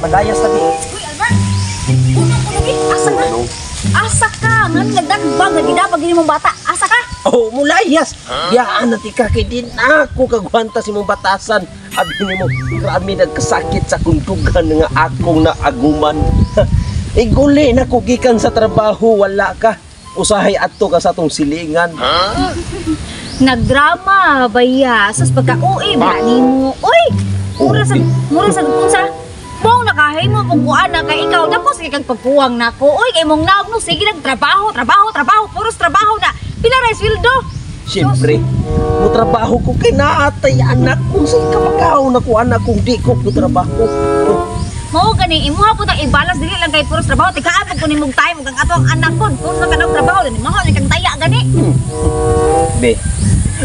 Malayas ta, bi. Uy, Albert! Unang ko lagi, asa ka? Ano? Asa ka? Nga nagdagbag, nagidapag gini mong bata. Asa ka? Oh, mulayas. Yaan na tika kay di na ako kagwanta sa imong batasan. Abi nimo, grabe nagkasakit sa kundugan nga akong naaguman. Iguli na ko gikan sa trabaho, wala ka. Usahay adto ka sa atong silingan. Nagdrama, baya. Sus, pagka uwi, ba nimo. Uy! Mura sa, unsa? Mong nakahay mo kung kuan na kay ikaw dako sige kag pagkuwang nako. Uy, kay mong naog no sige nagtrabaho, trabaho, trabaho, puros trabaho na. Pila ra sweldo? Siyempre, mo trabaho ko kay naatay anak kung sa kapagaw na ko anak kung di ko mo trabaho. Mao gani imuha po tang i-balance dili lang kay puros trabaho. Tikaan pud kunin mong time ug ang ato ang anak ko. Puros na kanang trabaho dili mao ni kang taya gani. Be,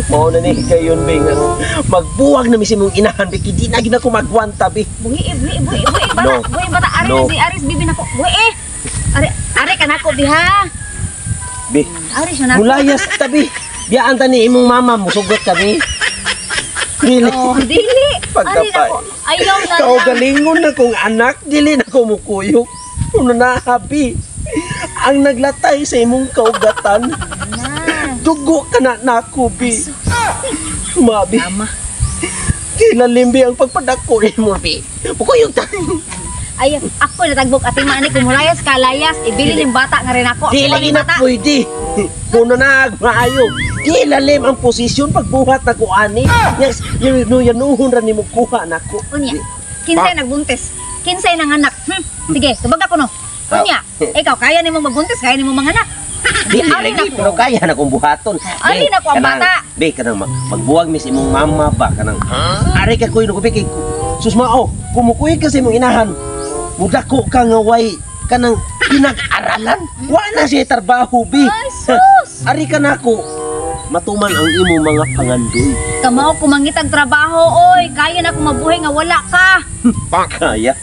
mao na ni kayon be nga magbuwag na mi sa imong inahan be kay di na gid ako magwanta be. Buhi eh, buhi buhi buhi bata, No. buhi bata ari No. na si Aris bibi nako. Buhi eh. Ari ari kanako biha. Be, Ari siya nako. mulayas tabi. Biyaan ta ni imong mama musugot kami. Dili. Oh, dili. Ari Pagkapay. nako. Ayaw na lang. Kaugalingon na kong anak, dili na ko mukuyog. Ano na happy. Ang naglatay sa imong kaugatan, Na. dugo ka na nako, bi. Mabi, Tama. kilalim bi ang pagpadako ni mo, bi. Mukuyog ta. Ay, ako natagbok ati maani kung mulayas ka layas, ibili ning bata nga rin ako. Ako Dili ni na bata. pwede. Puno na maayo. Kilalim ang posisyon pagbuhat na ko ani. Yes, yun yanuhon ra nimo kuha nako. Unya. Kinsay nagbuntis? Kinsay nanganak? Sige, tubag ako no. Unya, ikaw kaya nimo magbuntis, kaya nimo manganak. Dili Ari lagi, nako. pero kaya na kong buhaton. Ari Be, na ko ang kanang- bata. Be, kanang magbuwag mis imong mama ba kanang. Ari ka kuy no kay sus mao, kumukuy ka sa imong inahan. Mudako ka nga way kanang pinag-aralan. Wa na siya trabaho bi. Ay, sus! Ari ka nako. Matuman ang imong mga pangandoy. Kamao kumangitag trabaho, oy. Kaya na akong mabuhay nga wala ka. Kaya.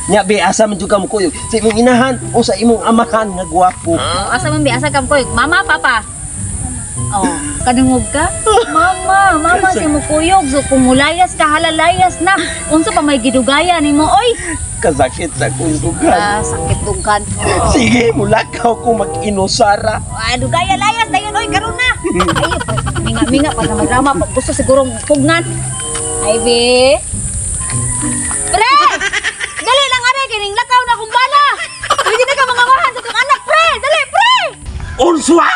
Nya be asa man jud ka mukuyog sa imong inahan o sa imong amahan nga gwapo. Oh, asa man bi asa kam koy? Mama, papa. Oh, kadungog ka? Mama, mama si mukuyog. So kung mulayas ka, halalayas na. Unsa pa may gidugaya nimo, oy? Kasakit sa kundugan. Ah, sakit dughan. Sige, mulakaw ko mag-inusara. Ah, dugaya layas dayon oy, karon na. Ay, minga minga pa na madrama pa gusto siguro pugnan. Ay be. Pre! Dali lang are kining lakaw na kung bala. Pwede na ka mga wahan sa itong anak, pre. Dali, pre. Unswa!